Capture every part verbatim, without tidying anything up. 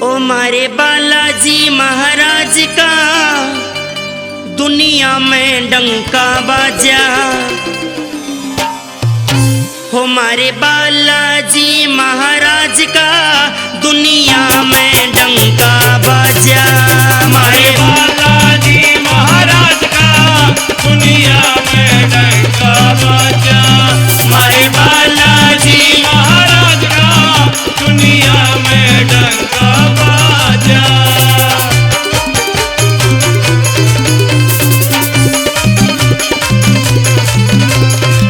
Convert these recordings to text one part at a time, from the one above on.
ओ म्हारे बालाजी महाराज का दुनिया में डंका बाजा। हो म्हारे बालाजी महाराज का दुनिया में डंका बाजा। म्हारे बालाजी महाराज का दुनिया में डंका बाजा। म्हारे बालाजी महाराज का दुनिया में डंका बाजा।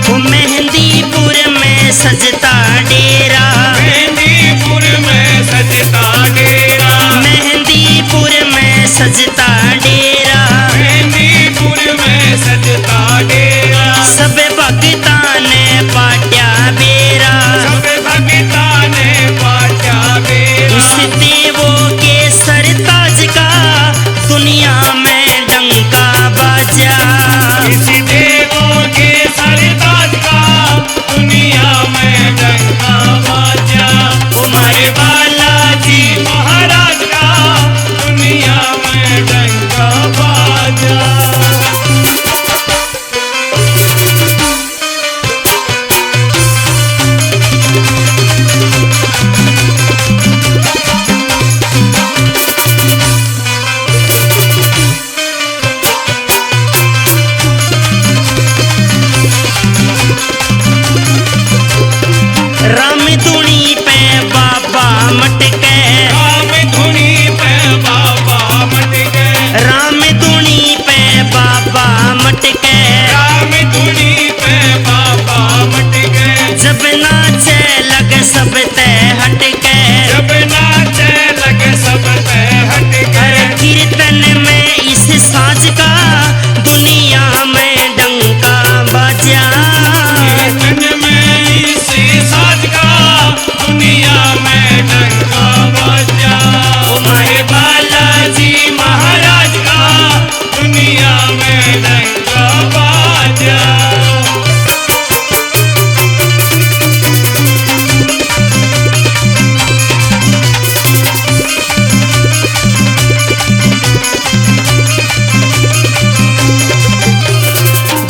वो मेहंदीपुर में सजता डेरा। मेहंदीपुर में सजता डेरा। मेहंदीपुर में सजता डेरा। मेहंदीपुर में सजता डेरा। सब भगतां ने पाट्या बेरा। सब भगतां ने पाट्या बेरा। इस देवों के सरताज का दुनिया में डंका बाजा। इस देवों के सरताज का दुनिया में डंका बाजा। ओ म्हारे बालाजी महाराज का दुनिया में डंका बाजा। राम धुनी पे बाबा मटके। राम धुनी पे बाबा मटके। राम धुनी पे बाबा मटके। राम धुनी पे बाबा मटके। जब नाचे लग सब ते हटके। जब नाचे लग सब ते हटके। अरे कीर्तन में इस साज का दुनिया में डंका बाजा। कीर्तन में इस साज का दुनिया में डंका बाजा। ओ म्हारे बालाजी महाराज का दुनिया में डंका बाजा।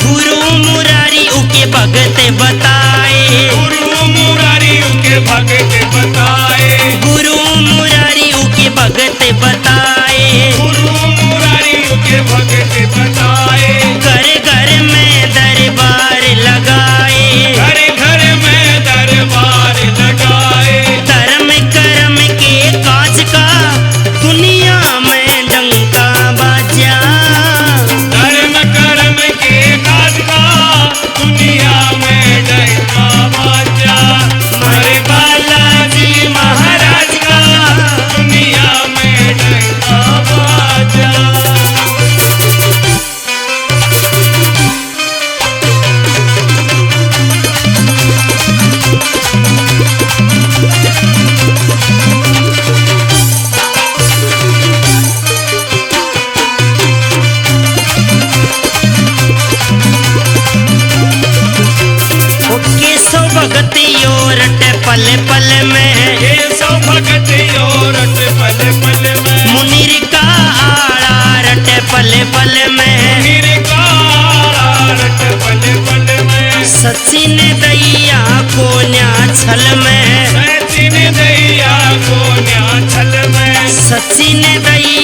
गुरु मुरारी उके भगत बताए। गुरु मुरारी उके भगत बताए। गुरु मुरारी उके भगत बताए। गुरु मुरारी उके भगत बताए। घर घर में दरबार लगाए। घर घर में दरबार लगाए। धर्म कर्म के काज का दुनिया में डंका बाजा। धर्म कर्म के काज का दुनिया में डंका बाजा। म्हारे बालाजी महाराज का दुनिया में डंका बाजा। ओ केशव भगत यो रट पल पल में। केशव भगत यो रट पल पल में। मुनीर का आला रट पल पल में। मुनीर का आला रट पल पल में। सचिन दैया कोन्या छल में। सचिन दैया कोन्या छल में। सचिन दैया